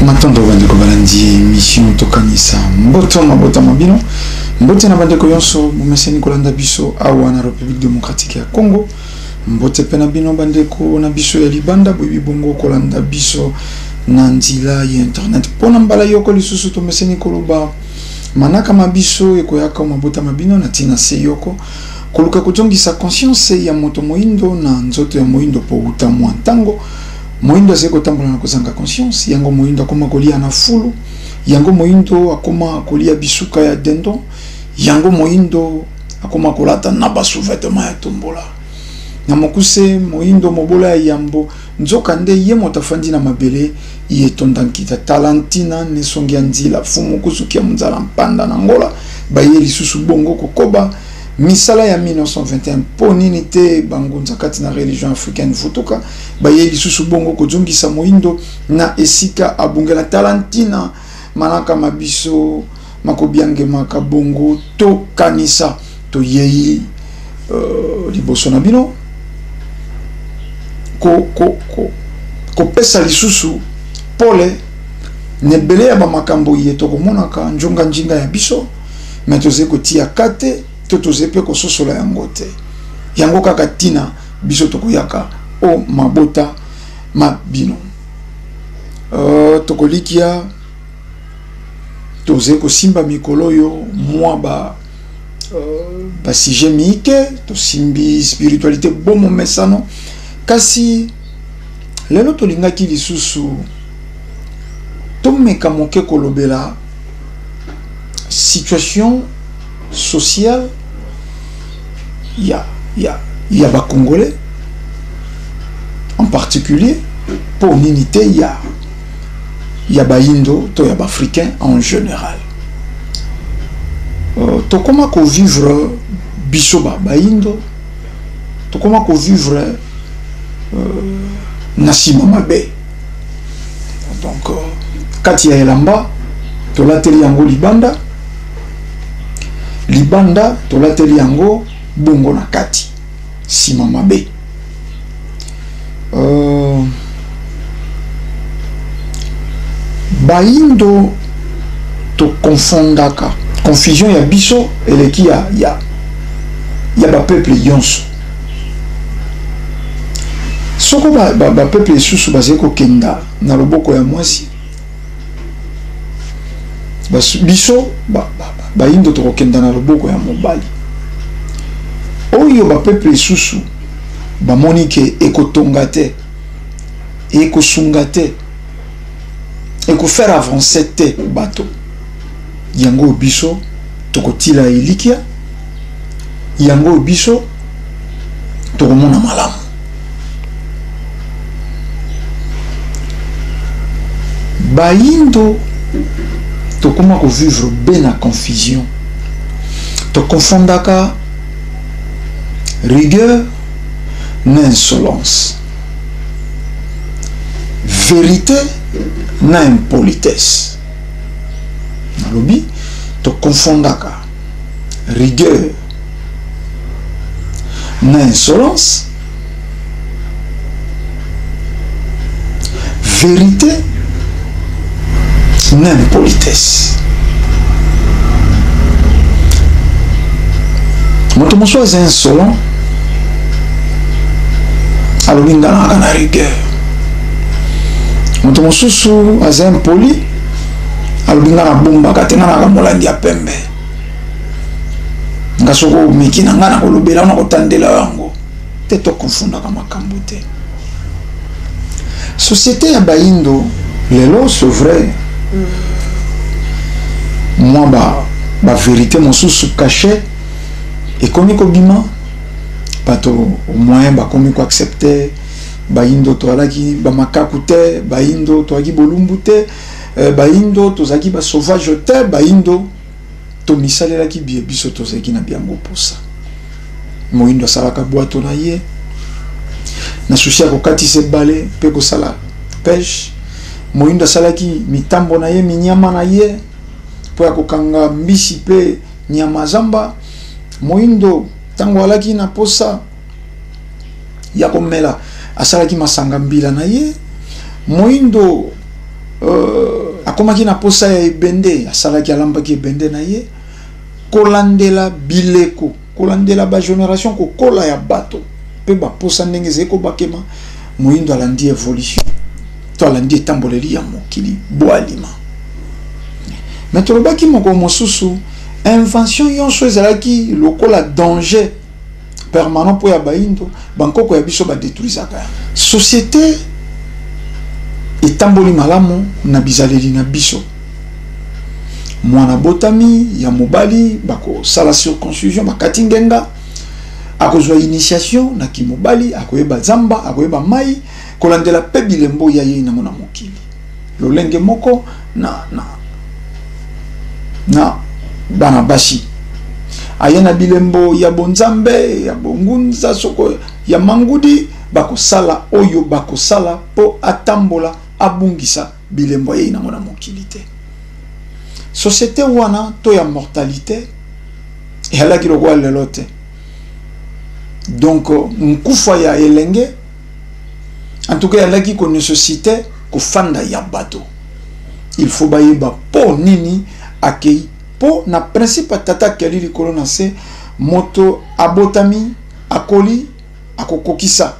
Matondo bandeko balandi émission Tokanisa. Mboto mabota mabino. Mbote na bandeko yonso bomeseni kolanda biso awa na République démocratique ya Congo. Mbote pe na bino bandeko na biso ya libanda boyebi bongo kolanda biso na nzela ya internet. Pona mbala yoko lisusu tomeseni koloba manaka ma biso ekoyaka mabota mabino na tina se yoko koluka kozongisa conscience ya moto moindo na nzoto ya moindo po uta mwa ntango moindo azali kotambola na kozanga conscience. Yango moindo akoma kolia na fulu, yango moindo akoma kolia bisuka ya dindon, yango moindo akoma kolata na ba sous-vêtements ya tombola. Na mokuse moindo mobola ya yambo, nzoka nde ye moto afandi na mabele ye etonda nkita. Tala ntina nesongi ya nzila fumu kusuki ya munzala mpanda na Angola baye lisusu bongo kokoba misala ya 1921 mpo nini te bangunza kati na religion africaine vutuka baye lisusu bongo kozongisa moindo na esika abungela. Tala ntina manaka mabiso makobiangemaka bongo tokanisa toyei liboso na bino kopesa lisusu pole nebele ya bamakambo ye tokomonaka njonga njinga ya biso, me tozali kotia kate to tozali mpe kososola yango te. Yango kaka tina biso tokoyaka o mabota ma bino. Tokolikia tozali kosimba mikolo oyo mwa ba sujet miike, tosimbi spiritualité bomo mesano, kasi lelo tolingaki lisusu tomeka moke kolobela situation sociale ya ba Congolais en particulier, pour unité ya ba Indo to ya ba Africain en général. Tokoma ko vivre biso ba Indo, tokoma ko vivre na sima mabe. Donc kati ya elamba tolateli yango libanda, libanda tolateli yango bongo na kati sima mabe. Baindo tokonfondaka confusion ya biso eleki ya ba peuple yonso. Soko ba peuple lisusu bazali kokenda na loboko ya mwasi, biso baindo tokokenda na loboko ya mobali. Oyo ba peuple lisusu bamoni ke ekotonga te, ekosunga te, ekofaire avancer te bato, yango biso tokotila elikia, yango biso tokomona malamu. Baindo tokoma kovivre be na confusion, tokonfondaka rigueur na insolence, vérité na impolitesse. Nalobi tokonfondaka rigueur na insolence, vérité na impolitesse. Moto mosusu aza insolent, alobi nga naka na rigueur. Moto mosusu aza impoli, alobi nga nabombaka te, nga naka molangi ya pembe, nga soko omeki na nga nakolobela, nakotandela yango te. Tokonfundaka makambo te. Société ya baindo lelo, c'est vrai, mwa ba vérité mosusu caché ekomi kobima, bato au moyen bakomi koaccepte baindo toalaki bamakaku te, baindo toalaki bolumbu te, baindo tozalaki basauvage te, baindo tomisalelaki bie biso tozalaki na biango posa. Moindo asalaka bwato na ye na susi ya kokatisa ebale mpe kosala pêche. Moindo asalaki mitambo na ye, minyama na ye mpo ya kokanga mbisi mpe nyama zamba. Moindo ntango alaki na posa ya komela asalaki masanga mbila na ye. Moindo Akomaki na posa ya ebende, asalaki, alambaki ebende na ye, kolandela bileko, kolandela ba generation, kokola ya bato mpe baposa ndenge ezali kobakema. Moyindo alandi evolution to alandi etamboleli ya mokili boalima. Me tolobaki moko mosusu, invention nyonso ezalaki lokola danger permanent mpo ya bayindo. Bankoko ya biso badetruisaka yango. Société etamboli malamu na bizaleli na biso. Mwana botami ya mobali, bakosala circoncision, bakati ngenga, akozwa initiation na kimobali, akoyeba zamba, akoyeba mai, kolandela mpe bilembo ya ye nango na mokili. Lolenge moko na bana basi, aye na bilembo ya bonzambe, ya bongunza, soko ya mangudi, bakosala oyo bakosala mpo atambola, abungisa bilembo ayei nango na mokili te. Société wana to ya mortalité eyalaki lokola lelo te. Donc nkufa ya elenge, en tout cas, eyalaki konécessite kofanda ya bato. Il faut bayeba mpo nini akei, mpo na principe ya tata akeli likolo na se. Moto abotami, akoli, akokokisa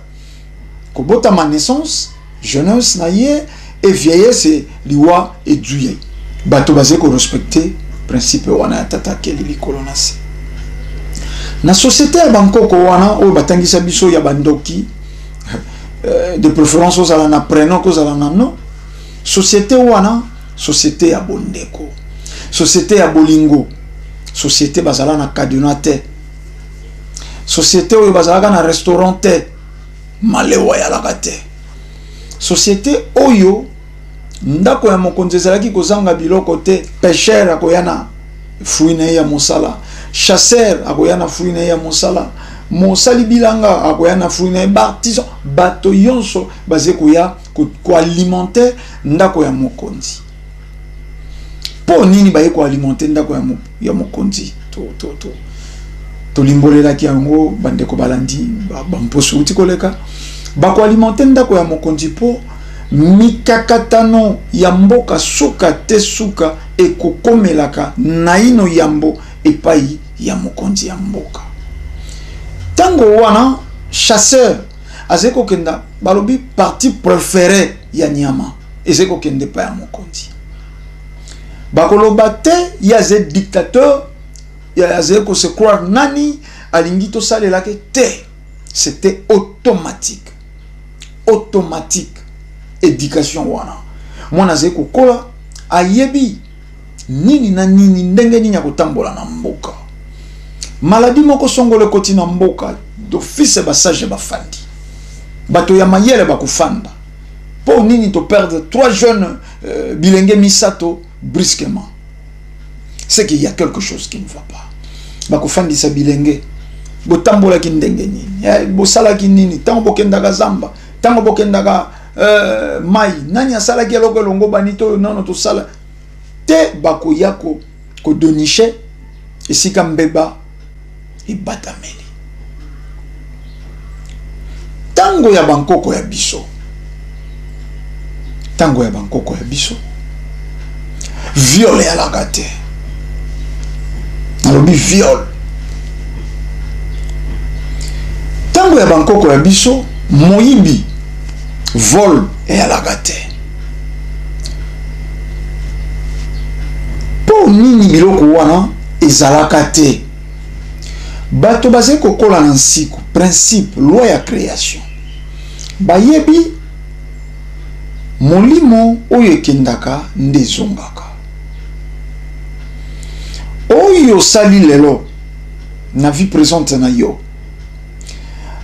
kobotama, naissance, jeunesse na ye e vieillesse, liwa edui ye. Bato bazali korespecte principe wana ya tata akeli likolo na se. Na société ya bankoko wana oyo batangisa biso ya bandoki, de préférence ozala na prénom, kozala na nom. Société wana, société ya bondeko, société ya bolingo, société bazala na cadenas te, société oyo bazalaka na restaurant te, malewa eyalaka te, société oyo ndako ya mokonzi ezalaki kozanga biloko te. Pêcheur akoya na fruit na ye ya mosala, chasseur akoya na fruit na ye ya mosala, mosali bilanga akoya na fruit na ye, baartisan, bato nyonso baze koya koalimenter ndako ya mokonzi. Mpo nini baye koalimenter ndako ya mokonzi? Tolimbolelaki yango bandeko balandi bamposo uti koleka. Bakoalimenter ndako ya mokonzi mpo mikakatano ya mboka suka te suka ekokomelaka naino yambo epai ya mokonzi ya mboka. Ntango wana chasseur azali kokenda, balobi partie préférée ya nyama ezali kokende epai ya mokonzi. Bakoloba te ye azali dictateur, azali kose croire nani, alingi tosalelaki te. C'était automatique, automatique. Éducation wana, mwana azali kokola, ayebi nini na nini, ndenge nini ya kotambola na mboka. Maladie moko songolo ekoti na mboka, d'office basage bafandi, bato ya mayele bakofanda. Mpo nini toperdre trois jeunes, bilenge misato brusquement? C'est qu'il y a quelque chose qui ne va pas. Bakofandisa bilenge: botambolaki ndenge nini, bosalaki nini ntango bokendaka zamba, ntango bokendaka mai, nani asalaki eloko elongo bani to nano tosala te? Bakoya kodénicher esika mbeba ebatameli. Ntango ya bankoko ya biso, ntango ya bankoko ya biso, viol eyalaka te. Nalobi viol. Ntango ya bankoko ya biso, moyibi, vol eyalaka te. Mpo nini biloko wana ezalaka te? Bato bazali kokola na nsiku, principe, loi ya création. Bayebi molimo oyo ekendaka nde ezongaka. Oyo osali lelo na vie présente na yo,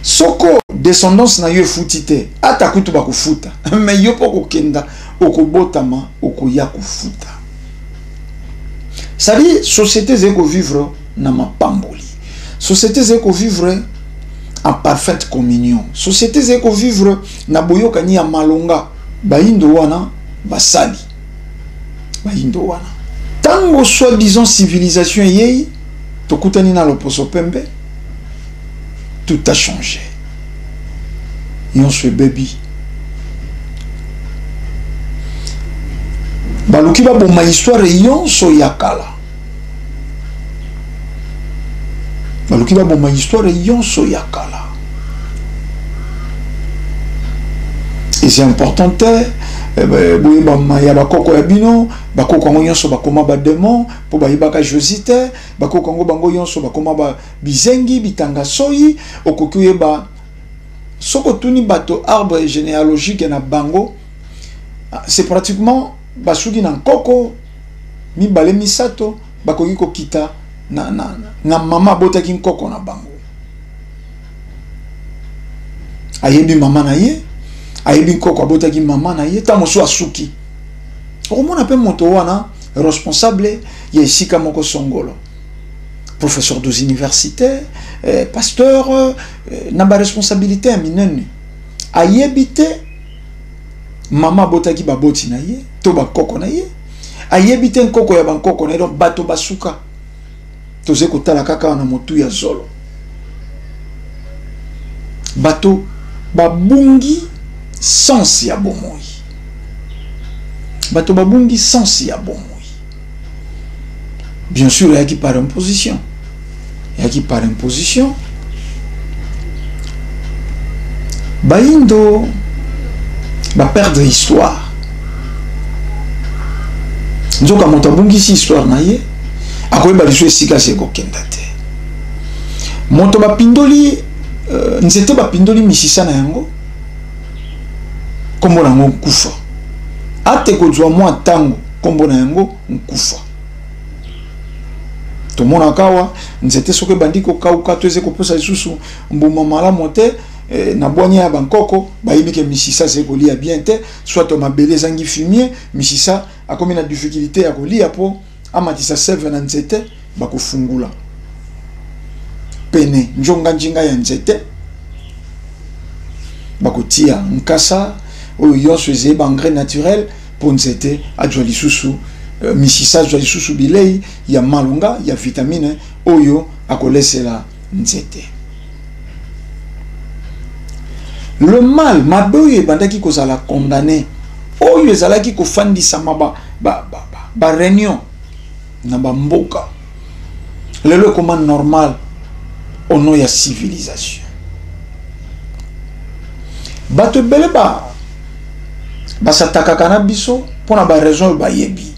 soko descendance na yo efuti te, ata kutu bakofuta, me yo mpo kokenda, okobotama, okoya kofuta. C'est-à-dire société ezali kovivre na mapamboli, société ezali kovivre en parfaite communion, société ezali kovivre na boyokani ya malonga. Bayindo wana basali, bayindo wana, ntango soi-disant civilisation eyei, tokutani na loposo pembe, tout a changé, nyonso ebebi. Baluki baboma histoire yonso ya kala. Baluki baboma histoire yonso ya kala. Et c'est important te boyeba ya bakoko ya bino, bakoko yango nyonso bakoma bademon mpo bayebaka Josi te, bakoko yango bango nyonso bakoma ba bizengi bitanga soyi. Okoki oyeba soki otuni bato arbre généalogique na bango, c'est pratiquement basuki na nkoko mibale misato bakoki kokita na mama abotaki nkoko na bango. Ayebi mama na ye, ayebi nkoko abotaki mama na ye, ntango mosusu asuki. Okomona mpe moto wana responsable ya esika moko songolo, professeur des universités, pasteur, na baresponsabilité ya minene. Ayebi te mama abotaki baboti na ye to bakoko na ye, ayebi te nkoko ya bankoko na ye. Donc bato basuka toze kotala kaka na motu ya zolo. Bato babungi sens ya bomoi, bato babungi sens ya bomoi. Bien sûr eyaki par imposition, eyaki par imposition. Bayindo baperdre histoire. Nzoka moto abungisi histoire na ye, akoyeba liso esika asi ekokenda te. Moto bapindoli nzete, bapindoli misisa na yango, nkombo na yango nkufa. Ate kozwa mwa ntango, nkombo na yango nkufa. Tomonaka awa nzete soki ebandi kokauka to eze kopesa lisusu mbuma malamu te, na bwanya ya bankoko bayebi ke misisa ezali kolia bien te, soit mabele ezangi fumier, misisa akomi na difficulté ya kolia mpo amatisa sève na nzete. Bakofungula pene njonga njinga ya nzete, bakotia nkasa oyo nyonso ezali baengrais naturel mpo nzete azwa lisusu misisa azwa lisusu bilei ya malonga ya vitamine oyo akolesela nzete. Le mal, mabe oyo ebandaki kozala condamné, oyo ezalaki kofandisama ba, ba, ba, ba, ba réunion na bamboka, lelo ekoma normal au nom ya civilisation. Bato ebele ba basatakaka na biso mpona baraison oyo bayebi.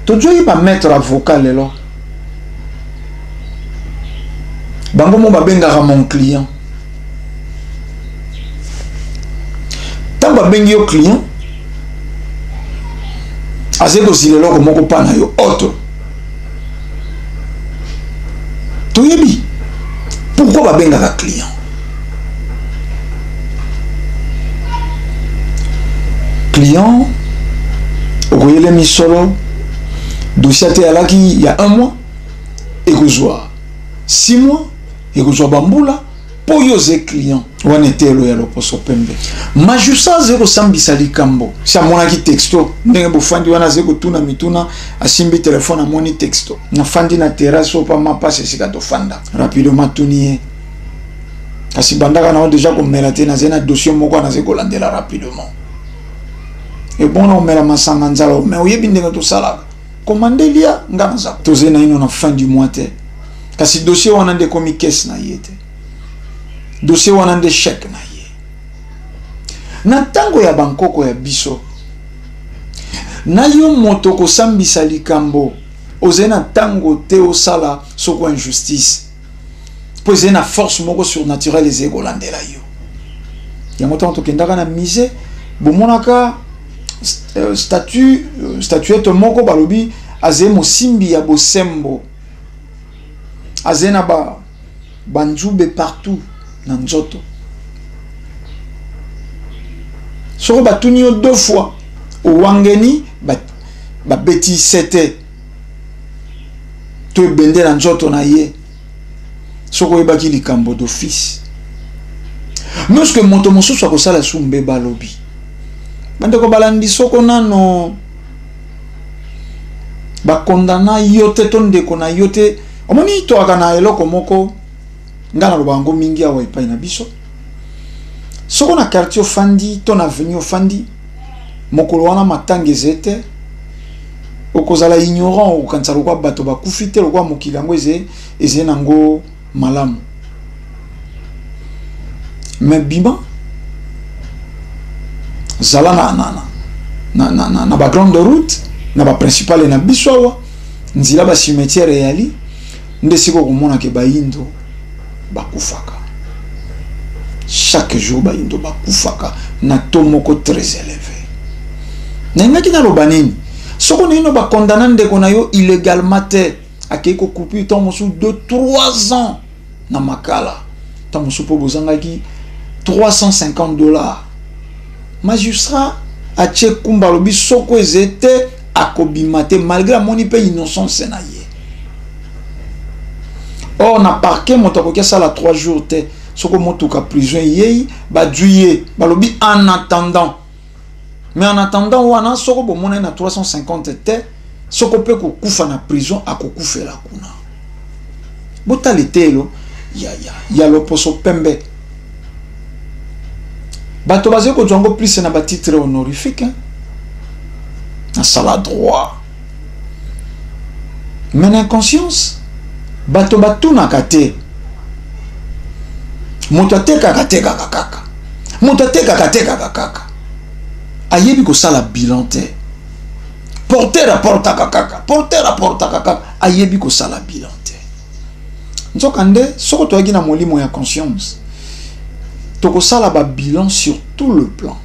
Tozoyi bamaître avocat lelo, bango mo babengaka mon client. Ntango babengi yo client, azali kozila eloko moko mpa na yo autre. Toyebi pourquoi babengaka client. Client okoyele misolo, dossier ate alaki ya un mois ekozwa 6 mois, ekozwa bambula mpo yo oze client wana. Etelo ya loposo pembe, magistrat azali kosambisa likambo, si amonaki texto ndenge bofandi wana, azali kotuna mituna, asimbi telefone, amoni texto. Nafandi na terrasse oyo pa mapasi esika tofanda, rapidement atuni ye: kasi bandaka na yo deja komela te? Nazali na dossier moko wana azali kolandela rapidement. Ebona komela masanga nzala, mais oyebi ndenge tosalaka, komande lia nga naza. Tozali naino na fin du mois te, kasi dossier wana nde ekomi kese na ye te, dossier wana nde chèque na ye. Na ntango ya bankoko ya biso, na yo moto kosambisa likambo, ozali na ntango te osala soko injustice, mpo ezali na force moko surnaturelle ezali kolandela yo. Yango ntango tokendaka na musée, bomonaka statuette moko, balobi azali mosimbi ya bosembo, azali na ba banzube partout na nzoto. Soko batuni yo deux fois, owangeni, babeti sete to ebende na nzoto na ye. Soki oyebaki likambo d'office, lorsque moto mosusu akosala su mbeba, alobi: bandeko balandi, soko nano bakondana yo te to ndeko na yo te. Omoni, toyaka na eloko moko, ngai naloba yango mingi awa epai na biso: soko na quartier ofandi to na avenue ofandi, Mokolo wana matanga eze te, okozala ignorant, okokanisa lokwa bato bakufi te, lokwa mokili yango eze eze nango malamu. Mais bima zala na na na na na, na, na ba grande route, na ba principale na biso awa nzila ba cimetière eyali nde siko okomona ke bayindo bakufaka chaque jour, bayindo bakufaka na taux moko très élevé. Nalingaki naloba nini? Soko naino bakondana ndeko na yo illégalement te, akei kocroupir ntango mosusu 2 3 ans na makala, ntango mosusu mpo bozangaki $350, magistrat atie kumba, alobi soko eze te akobima te, malgré amoni mpe innocence na ye. Or na parquet moto akoki asala 3 jours te, soko motuka prison eyei, badwi ye, balobi en attendant. Mais en attendant wana, soko bomonani na 350 te, soko mpe kokufa na prison, akokufela kuna. Botala etelo ya loposo pembe, bato bazali kozwa yango plus na batitre honorifique, hein? Nasala droit, mais na inconscience bato batunaka te. Moto atekaka atekaka kaka, moto atekaka atekaka kaka, ayebi kosala bilan te. Porteur aportaka kaka, porteur aportaka kaka, ayebi kosala bilan te. Nzokande soko toyaki na molimo ya conscience, tokosala babilan sur tout le plan,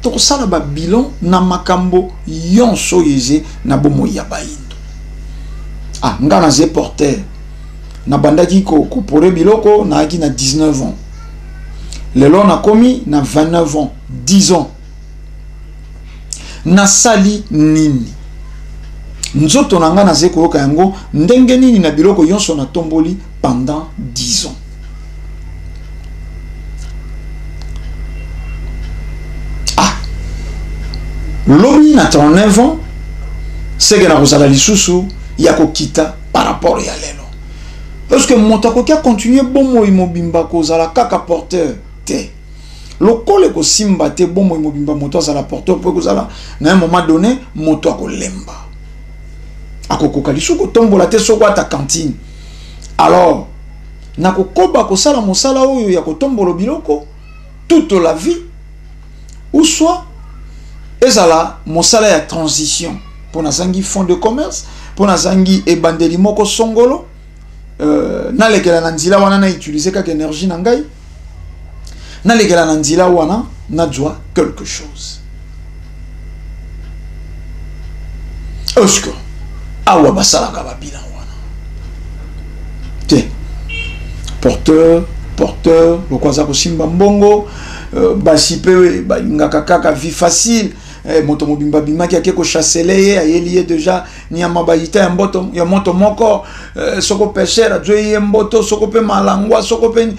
tokosala babilan na makambo nyonso oyo eze na bomoi ya bayindo. Ah, nga naze porteur, nabandaki kopore biloko nayaki na 19 ans, lelo nakomi na 29 ans, 10 ans nasali nini? Nzoto na ngai nazali koyoka yango ndenge nini na biloko nyonso natomboli pendant 10 ans? Ah, lobi na 39 ans seke nakozala lisusu ya kokita par rapport ya lelo, parce que moto akoki akontinue bomoi mobimba kozala kaka porteur te. Lokola ekosimba te bomoi mobimba moto azala porteur, mpo ekozala na un moment donné moto akolemba, akokoka lisusu kotombola te soko ata cantine. Alors nakokoba kosala mosala oyo ya kotombola biloko toute la vie, ou soit ezala mosala ya transition mpo nazangi fond de commerce, mpo nazangi ebandeli moko songolo, nalekela na nzela wana, na utiliser kaka énergie na ngai, nalekela na nzela wana, nazwa quelque chose. Est-ce que awa basalaka babilan wana te? Porteur, porteur, lokwa aza kosimba mbongo, basi mpe balingaka kaka vie facile. Moto mobimba abimaki, ake kochasele ye, ayeli ye déjà nyama bayita ya mboto ya moto moko, soko pêcheur azwi ye mboto, soko mpe malangwa, soko mpe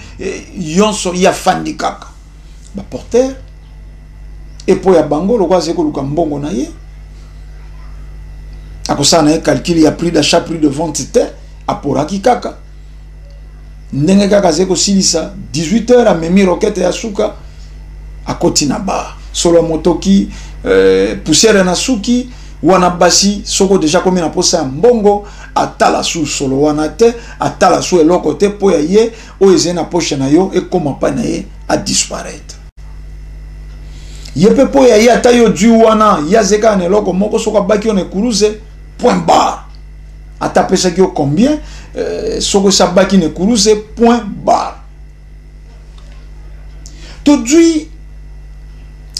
nyonso, ye afandi kaka. Baporteur epo ya bango, lokwa azali koluka mbongo na ye, akosala na ye calcul ya prix d'achat, prix de vente te, aporaki kaka ndenge kaka azali kosilisa 18 heures, amemi roquette ya suka, akoti na bar, solo ya motoki, poussière na suki wana. Basi soko déjà komi na posa ya mbongo, atala su solo wana te, atala su eloko te, mpo ya ye oyo ezali na poche na yo ekóma mpa na ye, adisparaître ye mpe. Mpo ya ye, ata yo dwi wana, ye azali kaka na eloko moko, soko abaki yo na ekuluze, point barre. Ata apesaki yo combien, soko esi abaki na ekuluze, point barre. Todwi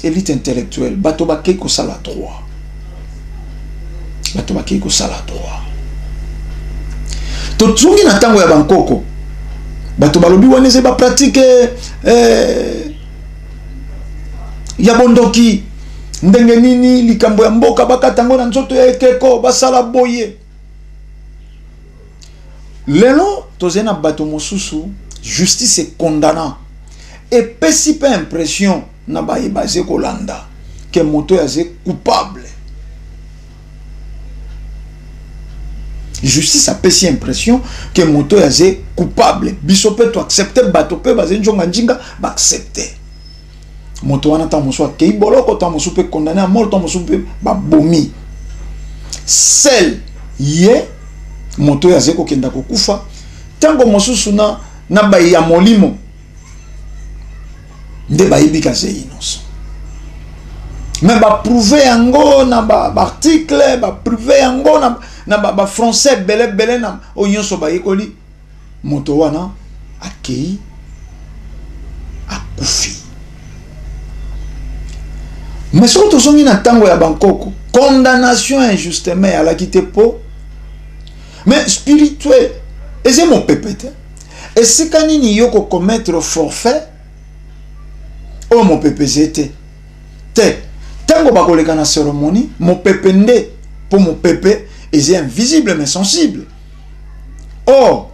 élite intellectuelle, bato bakei kosala droit, bato bakei kosala droit. Tozongi na ntango ya bankoko, bato balobi wana eza bapratique ya bondoki. Ndenge nini likambo ya mboka bakata yango na nzoto ya ekeko, basala boye? Lelo tozali na bato mosusu, justice ekondana, epesi mpe impression na baye baze kolanda ke moto oyo aze coupable. Justice apesi impression ke moto oyo aze coupable, biso mpe toaccepte, bato mpe baze njonga njinga baaccepte. Moto wana ntango mosusu akei boloko, ntango mosusu mpe condamné à mort, ntango mosusu mpe babomi. Sel ye moto oyo azali kokenda kokufa, ntango mosusu na baye ya molimo nde bayebi ka azali innocent. Mais baprouve yango na baarticle, baprouve yango na bafrançais ebele ebele na oyo nyonso bayekoli. Moto wana akei akufi. Mais soki tozongi na ntango ya bankoko, condamnation injustement eyalaki te po mais spirituel eza mopepe te. Esika nini yo kokommettre forfait oyo mopepe eze te te? Ntango bakoleka na cérémonie, mopepe nde, mpo mopepe eza invisible mais sensible. Or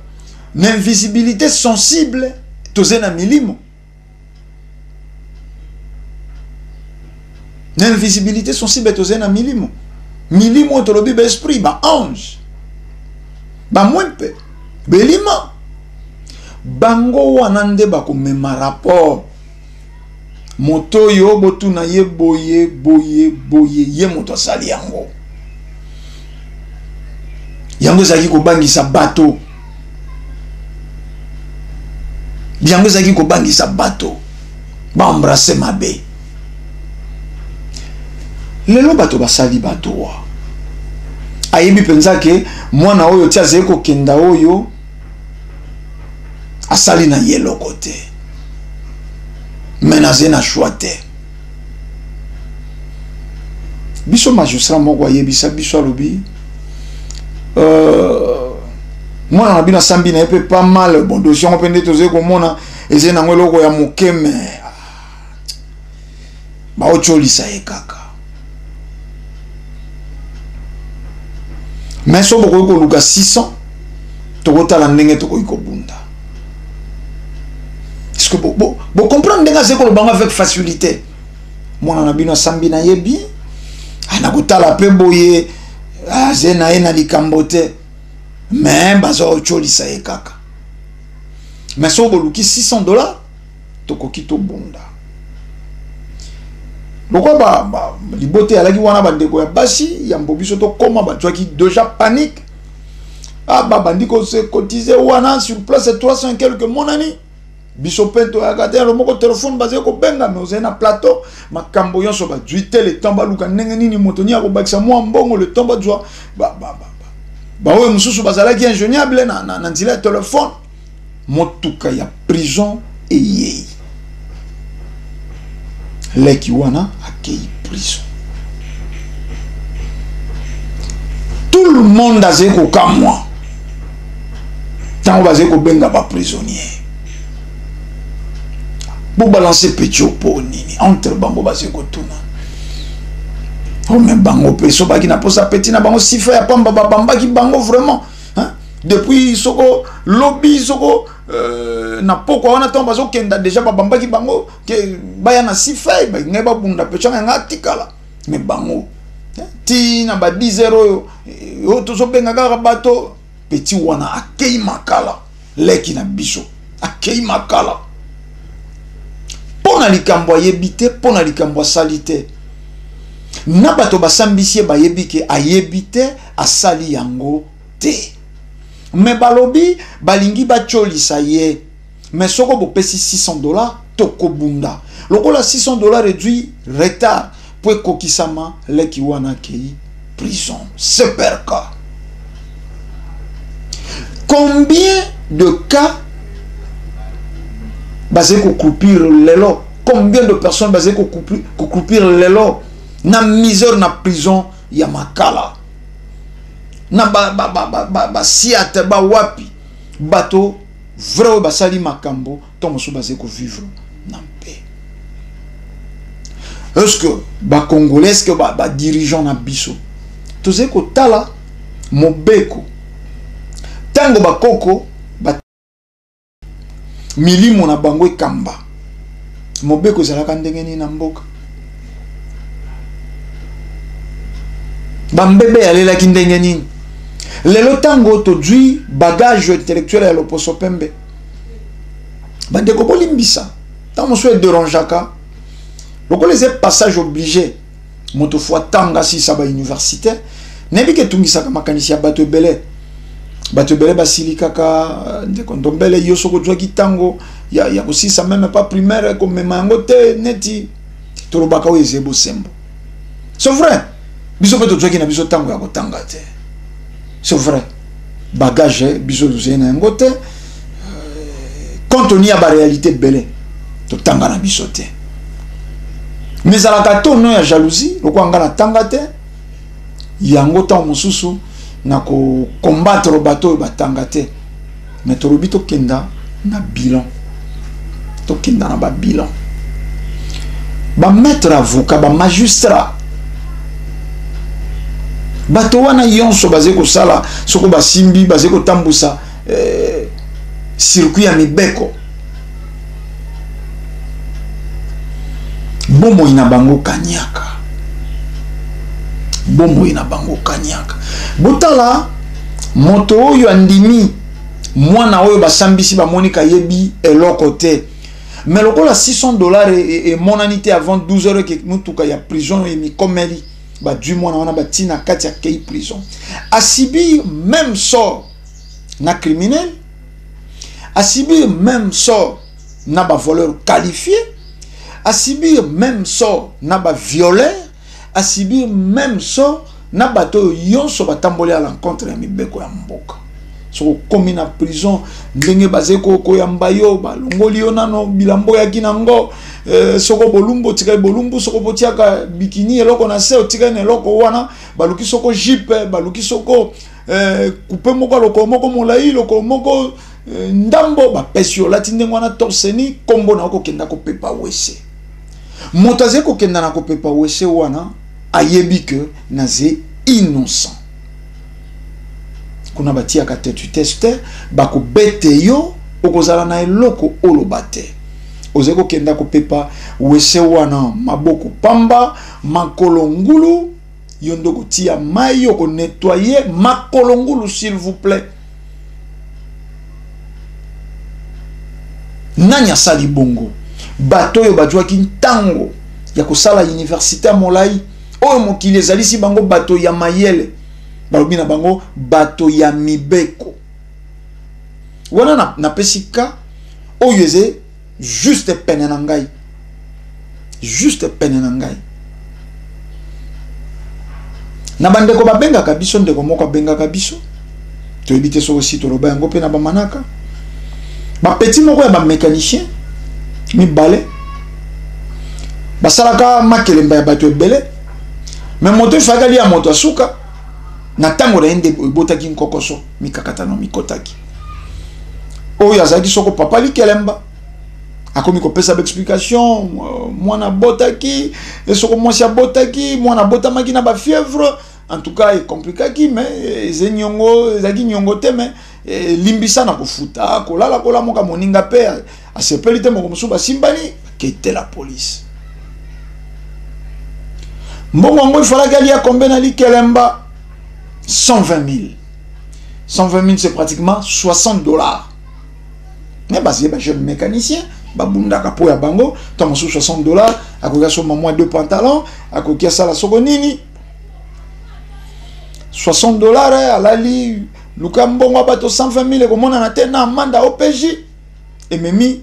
na invisibilité sensible toze na milimo, na invisibilité sensible toze na milimo, milimo oyo tolobi baesprit, baange, bamwempe, belima. Bango wana nde bakomema rapport. Moto oyo botuna ye boye boye boye, ye moto asali yango. Yango ezalaki kobangisa bato, yango ezalaki kobangisa bato baembrasse mabe. Lelo bato basali bato wa ayebi mpenza ke mwana oyo ti azali kokenda oyo asali na ye eloko te, me nazali na choix te. Biso magistrat moko ayebisa biso, alobi mwana na bino asambi na ye mpe pas mal. Bon, dossier yango mpe nde tozali komona ezali nango eloko ya moke, me baotiolisa ye kaka. Mais so bokoki koluka 600, tokotala ndenge tokoki kobunda. Est-ce que bocomprendre ndenge azali koloba avec facilité? Mwana na bino asambi na ye bien, ana kotala mpe boye aze na ye na likambo te, me baza otiolisa ye kaka. Mais so boluki $600, tokoki tobunda. Lokwa libote eyalaki wana, bandeko ya basi yambo biso tokóma bazwaki déjà panique. Ah, babandi kose cotiser wana sur place 300 et quelque monani. Biso mpe toyaka te, moko telefone bazali kobenga, me ozali na plateau, makambo nyonso bazwi te le temps baluka ndenge nini moto nini akobakisa mwa mbongo, le temps bazwa baoyo mosusu bazalaki injoignable na nzela ya telefone. Motuka ya prison eyei, leki wana akei prison. Tout le monde azali kokamwa ntango bazali kobenga baprisonnier, bobalance petit po nini entre bango bazali kotuna ome bango mpe so baki na posa petit na bango sifa ya pamba babambaki bango vraiment, hein? Depuis soko lobi soko na pokwa wana ntango bazokenda déjà babambaki bango ke baya na sifa ngai babunda petit yanga atikala. Me bango ti na ba 10 heures oyo oyo tozobenga kaka bato, petit wana akei Makala, leki na biso akei Makala mpo na likambo ayebi te, mpo na likambo asali te. Na bato basambisi ye bayebi ke ayebi te, asali yango te, me balobi balingi batiolisa ye. Me soko bopesi $600, tokobunda. Lokola $600 réduit retard po ekokisama, leki wana akei prison. C'est cas. Combien de cas bazali kocroupir lelo? Combien de personnes bazali kocroupir lelo na misère na prison ya Makala, na basiate bawapi? Bato vrai oyo basali makambo to mosusu bazali kovivre na mpe. Est-ce que bacongolais, est-ce que badirigeant na biso tozali kotala mobeko? Ntango bakoko milimo na bango ekamba mobeko, ezalaka ndenge nini na mboka? Bambebe yalelaki ndenge nini? Lelo ntango tozwi bagage intellectuel ya loposo pembe, bandeko bolimbisa, ntango mosusu ederangeaka. Lokola eza passage obligé, moto faut atanga asilisa bauniversité. Nayebi ke etungisaka makanisi ya bato ebele. Bato ebele basili kaka ndeko Ndombele, yo soki ozwaki ntango ya kosilisa même pas primaire, komema yango te. Neti tolobaka, oyo eza bosembo, c'est vrai, biso mpe tozwaki na biso ntango ya kotanga te. C'est vrai, bagage biso tozali na yango te, compte tenu ya baréalité ebele, totanga na biso te. Mais ezalaka to no ya jalousie, lokola nga natanga te, yango ntango mosusu na kocombattre bato oyo batanga te. Mais tolobi tokenda na bilan, tokenda na babilan. Bamaître avocat, bamagistrat, bato wana nyonso bazali kosala, soko basimbi, bazali kotambusa circuit ya mibeko, bomoi na bango kanyaka, bomoi na bango kanyaka. Botala moto oyo andimi mwana oyo basambisi, bamoni kayebi eloko te, mais lokola 600 $ emonani te avant 12 heures ke motuka ya prison emikomeli, badwi mwana wana, batina kati ya kei prison, asubir même sort na criminel, asubir même sort na bavoleur qualifié, asubir même sort na bavioleur, asubir même sort na bato oyo nyonso batamboli à l'encontre ya mibeko ya mboka. Soki okomi na prison, ndenge bazali koyamba yo, balongoli yo nano bilamba oyaki nango. Soko bolumbu, otikali bolumbu. Soko botiaka bikini, eloko na se, otikali na eloko wana. Baluki soko jupe, baluki soko coupe moko, lokolo moko molai, lokolo moko ndambo, bapesi yo, olati ndenge wana, torse nu, nkombo na yo, kokenda kopepa WC. Moto azali kokenda na kopepa WC wana, ayebi ke naze innocent. Kuna batiaka têtu teste, bakobete yo, okozala na eloko oloba te. Ozali kokenda kopepa WC wana, maboko pamba, makolo ngulu. Yo nde okotia mai, okonettoyer makolo ngulu. S'il vous plaît, nani asali bongo? Bato oyo bazwaki ntango ya kosala université ya molai, oyo mokili ezalisi bango bato ya mayele, balobi na bango bato ya mibeko wana. Napesi ka oyo eza juste pene na ngai, juste pene na ngai, na bandeko babengaka biso. Ndeko moko abengaka biso, toyebi te soki osi toloba yango mpe na bamanaka. Bapeti moko ya bamécanicien mibale basalaka makelemba ya bato ebele, me moto efalaki alia moto asuka na ntango na ye nde ebotaki nkokoso, mikakatano mikotaki. Oyo azalaki soko papa likelemba akomi kopesa baexplication: mwana abotaki, soko mwasi abotaki, mwana abotamaki na bafièvre. En tout cas, ecompliquaki, mais eza niongo, ezalaki niongo te, mais elimbisa na kofuta. Kolala kolamoka, moninga mpe asepeli te. Moko mosusu basimbani, bakete la police. Mbongo yango efalaki alia kombe na likelemba? 120 000. 120 000, c'est pratiquement 60 $. Mais bazali bajeune mécanicien, babundaka mpo ya bango. Ntango mosusu 60 $, akoki asomba mwa deux pantalons, akoki asala soko nini. 60 $, alali luka mbongo ya bato 120 000, ekomonana te. Na amende ya OPJ ememi,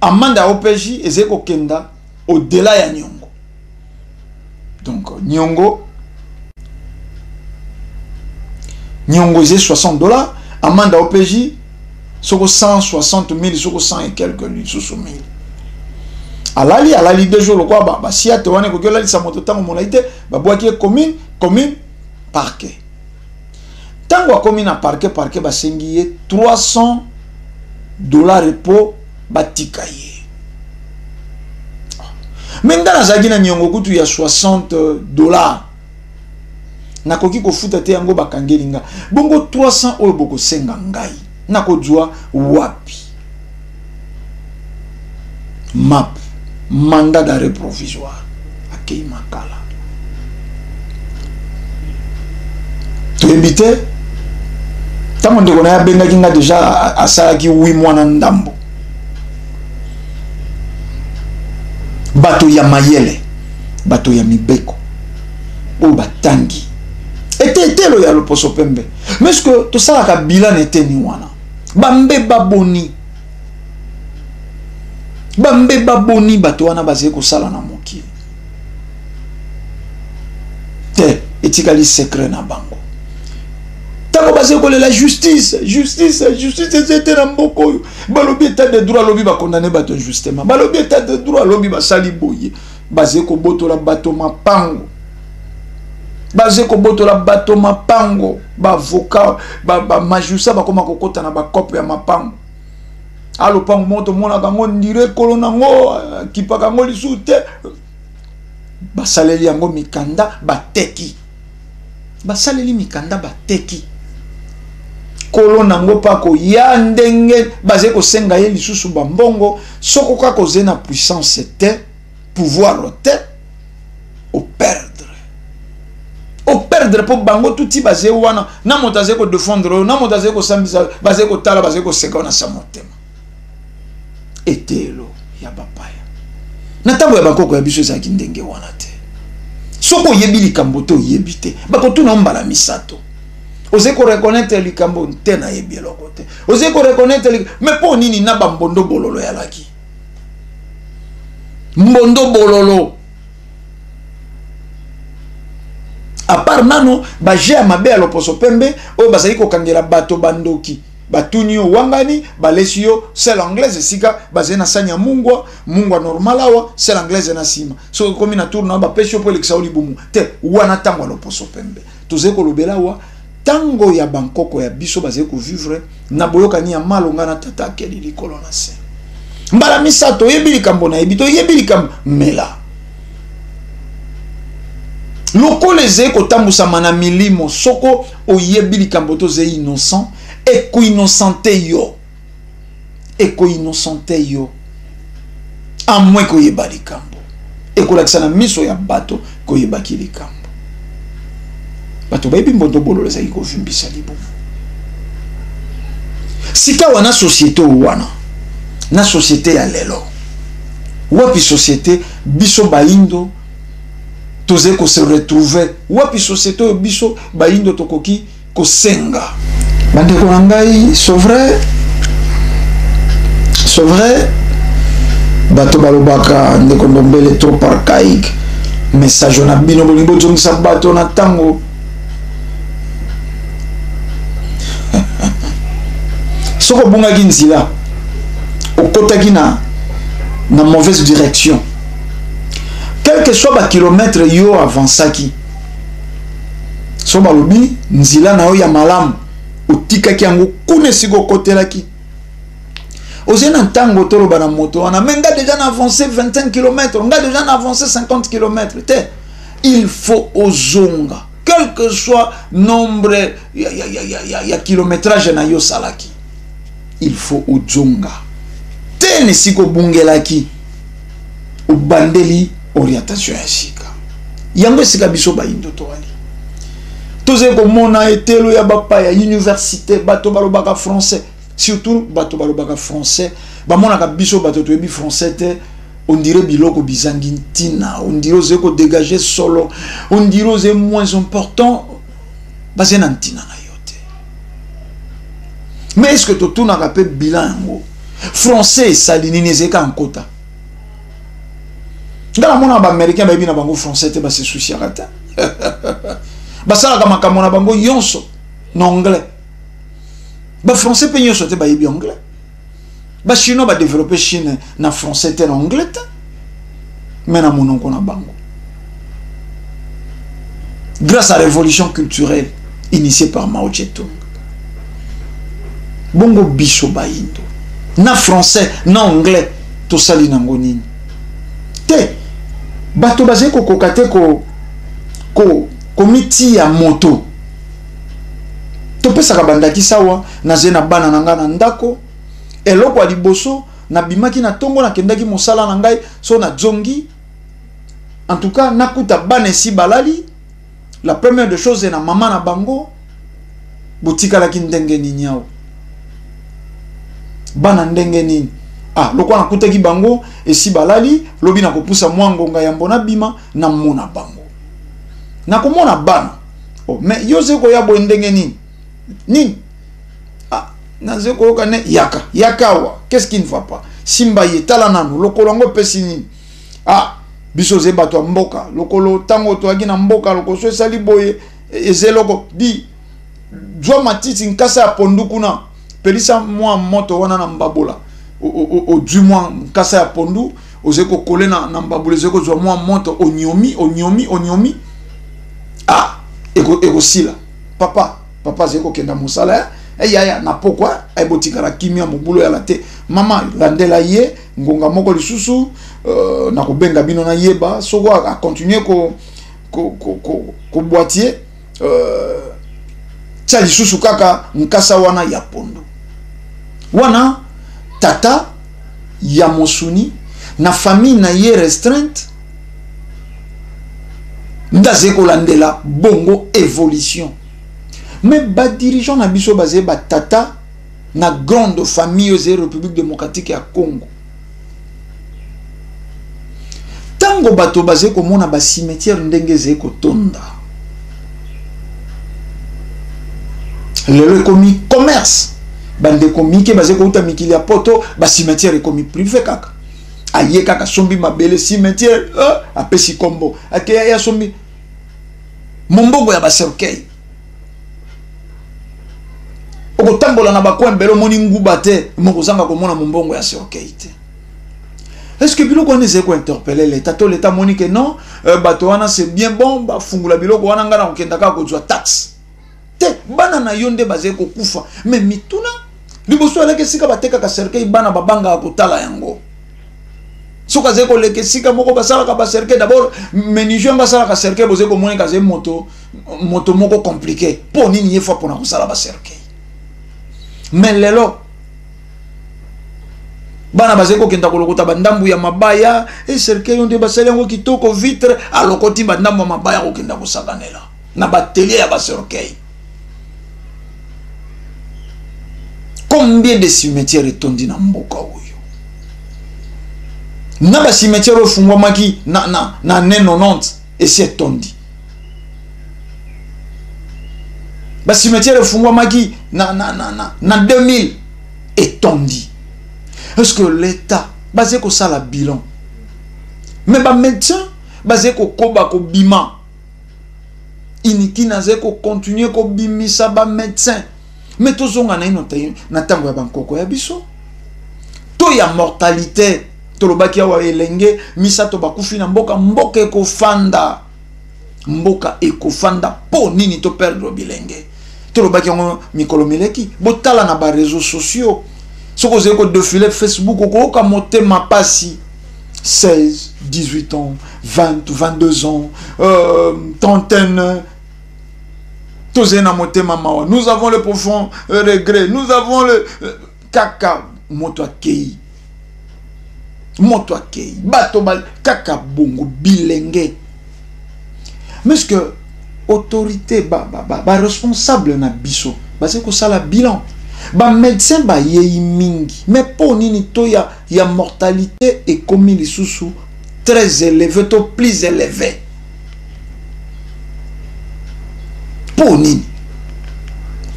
amende ya OPJ ezali kokenda au-delà ya niongo. Donc niongo eza 60 $, amende ya OPJ soko 160 000, soko 100 et quelque lisusu mille. Alali, alali 2 jours, lokola basia te wana ekoki olalisa moto ntango molai te. Babwaki ye commune, commune, parquet. Ntango akomi na parquet, parquet basengi ye 300 $ mpo batika ye. Me nga nazalaki na niongo kutu ya 60 $, nakoki kofuta te, yango bakangeli nga. Bongo 300 oyo bokosenga ngai, nakozwa wapi? MAP, mandat d'arrêt provisoire, akei Makala. Toyebi te. Ntango ndeko na ye abengaki nga, deja asalaki 8 mois na ndambo. Bato ya mayele, bato ya mibeko oyo batangi ete etelo ya loposo pembe, mais ce que tosalaka bilan eteni wana, bambeba boni, bambeba boni bato wana bazali kosala na mokili te, etikali secret na bango. Ntango bazali kolela justice, justice, justice eza te na mboka oyo, balobi état de droit, alobi bakondane bato injustement, balobi état de droit, alobi basali boye, bazali kobotola bato mapango, bazali kobotola bato mapango, baavocat, bamagistrat bakoma kokota na bakope ya mapango. Alopango moko tomonaka yango ndire ekolo nango akipaka yango lisusu te, basaleli yango mikanda bateki, basaleli mikanda bateki kolo nango mpa koya ndenge bazali kosenga ye lisusu bambongo. Soko kaka ozali na puissance te, pouvoir te, operdre, operdre, mpo bango tuti bazali wana na moto azali kodefendre oyo, na moto azali kosambisa, bazali kotala, bazali koseka na sa motema. Etelo ya bapaya na ntango ya bakoko ya biso ezalaki ndenge wana te. Soki oyebi likambo te, oyebi te, bakotuna mbala misato. Ozali koreconnaitre likambo te, nayebi eloko te, ozali koreconnaitre mais mpo nini na bambondo bololo yalaki mbondo bololo? À part nano baje ya mabe ya loposo pembe oyo bazali kokangela bato bandoki, batuni yo wangani, balesi yo selle anglaise esika bazali na sani ya mungwa, mungwa normal awa, selle anglaise na nsima. Soki ekomi na tour na yo, bapesi yo mpo elekisa yo libumu te. Wana ntango ya loposo pembe. Tozali kolobela awa ntango ya bankoko ya biso bazali kovivre na boyokani ya malonga na tata akeli likolo na se. Mbala misato, oyebi likambo, nayebi, toyebi likambo, mela lokola ezali kotambusama na milimo. Soko oyebi likambo to ozali innocent, ekoinnocente yo, ekoinnocente yo, amwe koyeba likambo ekolakisa na miso ya bato koyebaki likambo. Bato bayebi mbondo bololo ezali kovimbisa libumu. Sika wana société oyo wana na société ya lelo, wapi société biso bayindo tozali kose retrouver? Wapi société oyo biso bayindo tokoki kosenga? Bandeko na ngai, c'est vrai, c'est vrai, bato balobaka ndeko Ndombele trop archaïque, message na bino bolingi bozongisa bato na ntango. Soki obungaki nzela, okotaki na mauvaise direction, quel que soit bakilomètre yo avançaki, so balobi nzela na yo ya malamu otikaki yango kuna esika okotelaki, ozali na ntango toloba na moto wana: mais nga déjà na avancé 25 km, nga déjà na avancé 50 km te. Il faut ozonga, quel que soit nombre ya kilométrage na yo osalaki, il faut ozonga te na esika obungelaki, obandeli orientation ya sika. Yango esika biso bayindo toali, tozali komona etelo ya bapaya, université, bato balobaka français, surtout bato balobaka français bamonaka biso bato toyebi français te, on dirait biloko bizangi ntina, on dirait ozali kodégage solo, on dirait ozali moins important, bazali na ntina na yo te. Mais est ce que totunaka mpe bilan yango? Français esali nini? Ezali kaka nkota. Nga namonaka baaméricain bayebi na bango français te, base souciaka te, basalaka makambo na bango nyonso na anglais. Bafrançais mpe nyonso te bayebi anglais. Bachinois badéveloppe Chine na français te, na anglais te, mais na monoko na bango, grâce à la révolution culturelle initiée par Mao Tse-tung. Bongo biso bayindo, na français na anglais, tosali nango nini te? Bato bazali kokoka te komitia moto. Topesaka bandakisa awa. Nazali na bana na ngai na ndako. Eloko ya liboso, nabimaki na ntongo, nakendaki mosala na ngai, so nazongi, en tout cas nakuta bana esi balali. La première des choses, na mama na bango: botikalaki ndenge nini awa bana? Ndenge nini? Ah, lokola nakutaki bango esi balali, lobi nakopusa mwa ngonga yambo nabima, namona bango. Nakomona bana. Oh, mais yo oze koya boye ndenge nini? Nini? Ah, naze koyoka ne yaka, yaka awa. Qu'est-ce qui ne va pas? Simba ye, tala nanu, lokolo yango epesi nini? Ah, biso oze bato ya mboka, lokolo tango toyaki na mboka, lokoso esali boye, eze eloko di zwa matiti nkasa ya pondu kuna, pelisa mwa moto wana na mbabola, ozwi mwa nkasa ya pondu, ozali kokole na mbabola, ezali kozwa mwa moto, onyomi, onyomi, onyomi, ah, ekosila. Papa, papa azali kokenda mosala, yaya, na pokwa, botikala kimia, mobulu ya la te. Mama, landela ye, ngonga moko lisusu, na kobenga bino na yeba, soko a continuer ko boitier, tia lisusu kaka nkasa wana ya pondu. Wana tata ya mosuni na famille na ye restreinte ndaze kolandela bongo évolution. Mais ba dirigeant na biso baze ba tata na grande famille oyo République démocratique ya Congo. Tango bato baze komona ba cimetière ndenge ze kotonda. Lelo ekomi commerce. Bandeko mike baze kouta mikili ya poto, ba cimetière ekomi privé kaka. Aye kaka sombi mabele cimetière, apesi kombo. Akeya ya sombi mombongo ya ba cercueil. Okotambola na ba coin belo moni nguba te, mokozanga komona mombongo ya cercueil te. Est-ce que biloko wana ezali kointerpeller l'État? To l'État moni que non, bato wana c'est bien bon, bafungula biloko wana nga na kokenda kaka kozwa taxe. Te, bana na yo nde bazali kokufa. Mais mituna, liboso alaki esika batekaka cercueil, bana babangaka kotala yango. Soki azali koleka esika moko basalaka ba cercueil, d'abord menuisier yango asalaka cercueil, bozali komona eke azali moto moko compliqué. Po nini ye fa mpona kosala ba cercueil? Mais lelo bana bazali kokenda kolokota bandambu ya mabaya, e cercueil nde basali yango kitoko vitre, alokoti bandambu ya mabaya kokenda kosakanela na batelier ya ba cercueil. Combien de cimetières etondi na mboka oyo? Na ba cimetière oyo efungwamaki na année 90 esi etondi. Ba cimetière efungwamaki na 2000 etondi. Est-ce que l'État basé ko sala bilan? Mais ba médecin basé ko koba ko bima. Iniki nazé ko continuer ko bimisa ba médecin. Mais tozonga na ino te na tango ya bankoko ya biso. To ya mortalité tolobaki awa elenge misato bakufi na mboka, mboka ekofanda. Mboka ekofanda po nini to perdre bilenge. Tolobaki yango mikolo mileki, botala na ba réseaux sociaux. Soki ozali ko défiler Facebook, okoyoka motema pasi. 16, 18 ans, 20, 22 ans, trentaine. Tozali na motema mawa. Nous avons le profond regret. Nous avons le kaka moto akei. Moto akei. Bato ba kaka bongo bilenge. Mais est-ce que autorité ba responsable na biso bazali kosala bilan? Ba médecin ba yei mingi, mais po nini to ya mortalité ekomi lisusu très élevé to plus élevé? Po nini?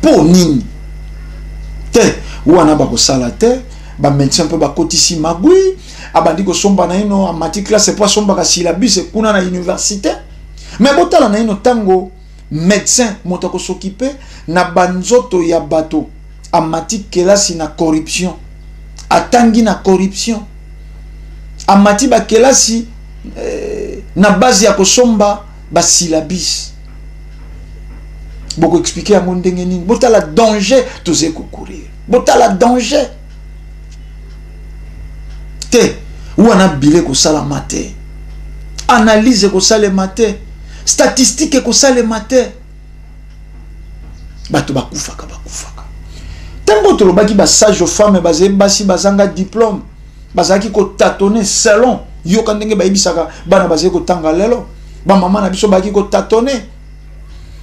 Po nini? Te wana bakosala te, ba médecin mpe bakotisi magui, abandi kosomba na ino amati classe po asombaka syllabus kuna na université. Mais botala na ino tango médecin moto akosokipe na banzoto ya bato amati kelasi na corruption, atangi na corruption, amati ba kelasi na base ya kosomba ba syllabus. Boko expliquer yango ndenge nini? Botala danger tozali kocourir, botala danger te wana bile kosalama te, analyse ekosalema te, statistique ekosalema te. Bato bakufaka, bakufaka. Tango tolobaki ba sage femme bazali basi bazanga diplôme, bazalaki kotatone selon yoka ndenge bayebisaka bana bazali kotanga lelo, ba mama na biso bazalaki kotatone,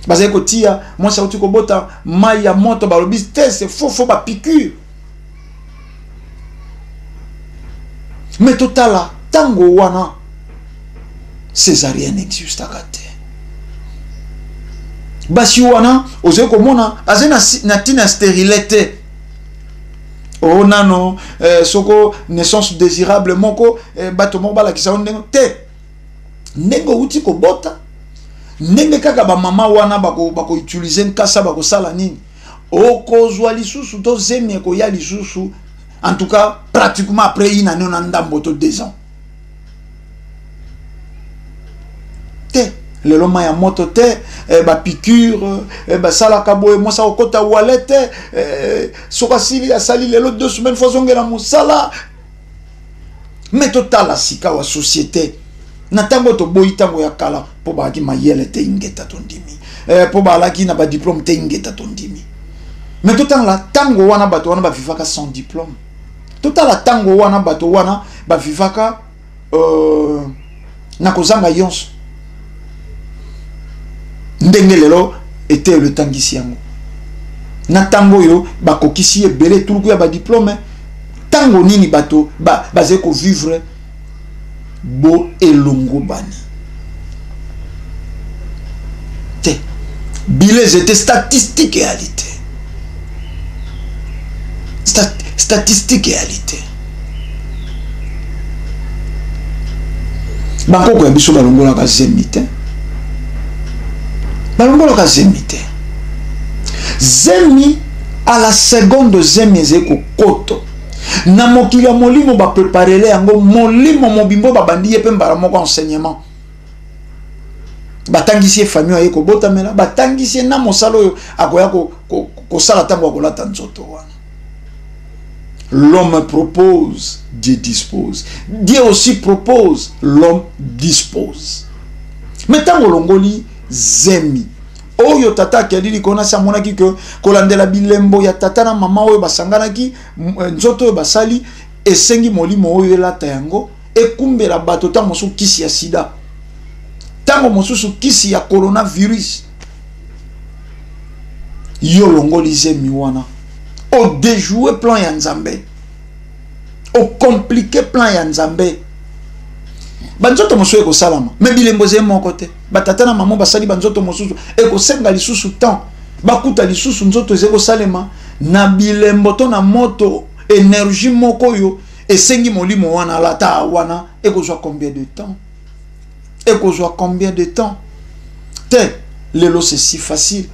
bazali kotia mwasi auti kobota mai ya moto, balobi te c'est faux, faux ba piqûre. Mais totala ntango wana césarienne existaka te. Basi wana ozali komona azali na ntina stérile te. O nano soko naissance désirable moko, bato moko balakisa yo ndenge te, ndenge outi kobota, ndenge kaka bamama wana bakoutilize nkasa, bakosala nini, okozwa lisusu to zemi ekoya lisusu, en tout cas pratiquement après une année na ndambo to 2 ans te. Lelo mai ya moto te, bapiqûre, basalaka boye, mwasi akokota wale te. Soki asili, asali lelo 2 semaines, fo azongela mosala. Me totala sika wa société na ntango toboyi ntango ya kala, mpo bazalaki mayele te, ingeta tondimi, mpo bazalaki na badiplôme te, ingeta tondimi. Me totala ntango wana bato wana bavivaka sans diplôme. Totala ntango wana bato wana bavivaka na kozanga nyonso. Ndenge lelo eteyelo etangisi yango, na ntango oyo bakokisi ebele etuluku ya badiplôme, ntango nini bato bazali kovivre bo elongo bani te? Bileze ete statistique eyali te, statistique eyali te. Bakoko ya biso balongolaka zemi te, balongolaka zemi te. Zemi, à la seconde zemi ezali kokoto na mokili ya molimo, bapreparele yango molimo mobimbo, babandi ye mpe mbala moko enseignement, batangisi ye famille aye kobotamela, batangisi ye na mosala oyo akoya kosala ntango akolata nzoto wana. L'homme propose, Dieu dispose. Dieu aussi propose, l'homme dispose. Mais ntango olongoli zemi oyo tata akeli likolo na se, amonaki ke kolandela bilembo ya tata na mama oyo basanganaki, nzoto oyo basali esengi molimo oyo elata yango, ekumbela bato ntango mosusu kisi ya sida, ntango mosusu kisi ya coronavirus. Yo longoli zemi wana, odéjouer plan ya Nzambe, ocompliquer plan ya Nzambe. Banzoto mosusu ekosalama, me bilembo ezali moko te. Batata na mama basali banzoto mosusu, ekosenga lisusu temps bakuta lisusu nzoto ezali kosalema na bilembo to na moto, énergie moko oyo esengi molimo wana alata wana. Ekozwa combien de temps? Ekozwa combien de temps te? Lelo c'est si facile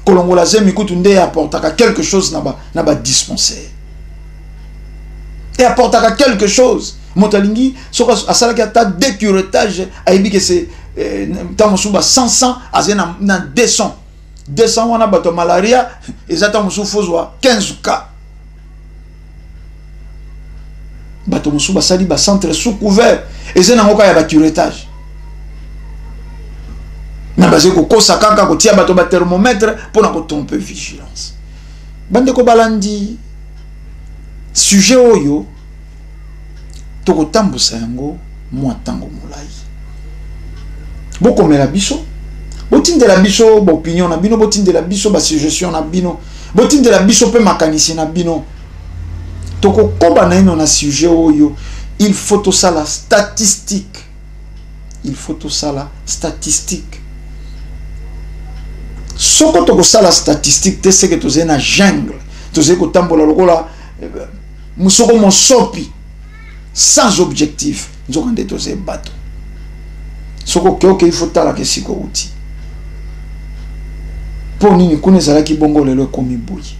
kolongola zemi. Kutu nde apportaka quelque chose na badispensaire, e apportaka quelque chose. Moto alingi, soki asalaki ata deux curetage, ayebi ke se ntango mosusu ba 100 100 azali na 200 200 wana. Bato ya malaria eza ntango mosusu fozwa 15 cas. Bato mosusu basali bacentre sous couvert, eza nango kaka ya bacuretage, na bazali kokosa kaka kotia bato bathermomètre mpona kotromper vigilance. Bandeko balandi, sujet oyo tokotambusa yango mwa ntango molai. Bokomela biso, botindela biso baopinion na bino, botindela biso basuggestion na bino, botindela biso mpe makanisi na bino. Tokokoba naino na sujet oyo. Il faut tosala statistique, il faut tosala statistique. Soko tokosala statistique te, seke tozali na jungle, tozali kotambola lokola soko mosopi sans objectif. Nzoka nde tozali bato. Soki oke oke, il faut talaka esika outi, mpo nini kuna ezalaki bongo, lelo ekomi boye.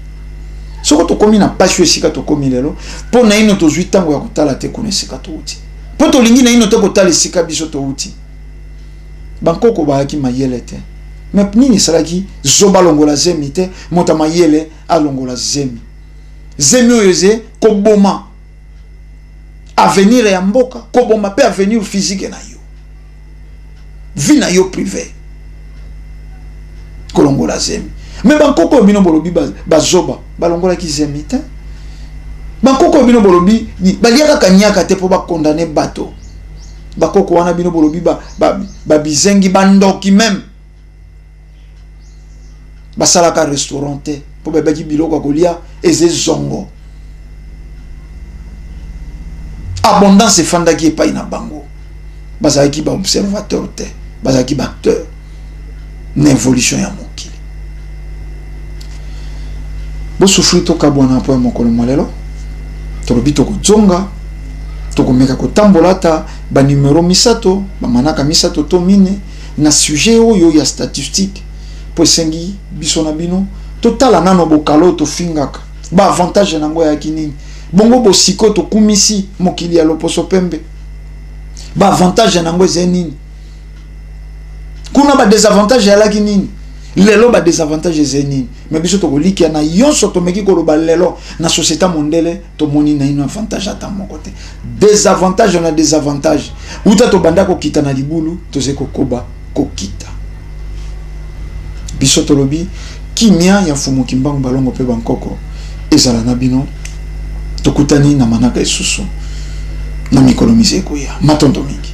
Soki tokomi na pasi oyo esika tokomi lelo, mpo naino tozwi ntango ya kotala te kuna esika touti, mpo tolingi naino te kotala esika biso touti. Bankoko bayaki mayele te, me nini esalaki zoba alongola zemi te, moto ya mayele alongola zemi? Zemi oyo eze koboma avenir ya mboka, koboma mpe avenir physique na yo, vie na yo privé, kolongola zemi. Me bankoko oyo bino bolobi bazoba, balongolaki zemi te. Bankoko oyo bino bolobi balia kaka niaka te mpo bakondane bato. Bakoko wana bino bolobi babizengi, bandoki même, basalaka restaurant te mpo bayebaki biloko ya kolia eza ezongo. Abondance efandaki epai na bango. Bazalaki ba observateur te, bazalaki ba acteur na évolution ya mokili. Bosufri tokabwana mpo ya mokolo mwa lelo. Tolobi tokozonga, tokomeka kotambola ata banumero misato, bamanaka misato to mine na sujet oyo ya statistique, mpo esengi biso na bino totala nano bokalo tofingaka ba avantage nango yaki nini, bongo bosiko tokumisi mokili ya loposo pembe, ba avantage nango eza nini, kuna ba désavantage yalaki nini, lelo ba désavantage eza nini. Mais biso tokolikia na yonso tomeki koloba lelo na société mondele, tomoni na ino avantage ata moko te, désavantage na désavantage. Uta tobanda kokita na libulu, toze kokoba kokita. Biso tolobi kimia ya Mfumu Kimbangu balongo pe bankoko ezala na bino. Tokutani na manaka esusu na mikolo mize ekoya. Matondo mingi.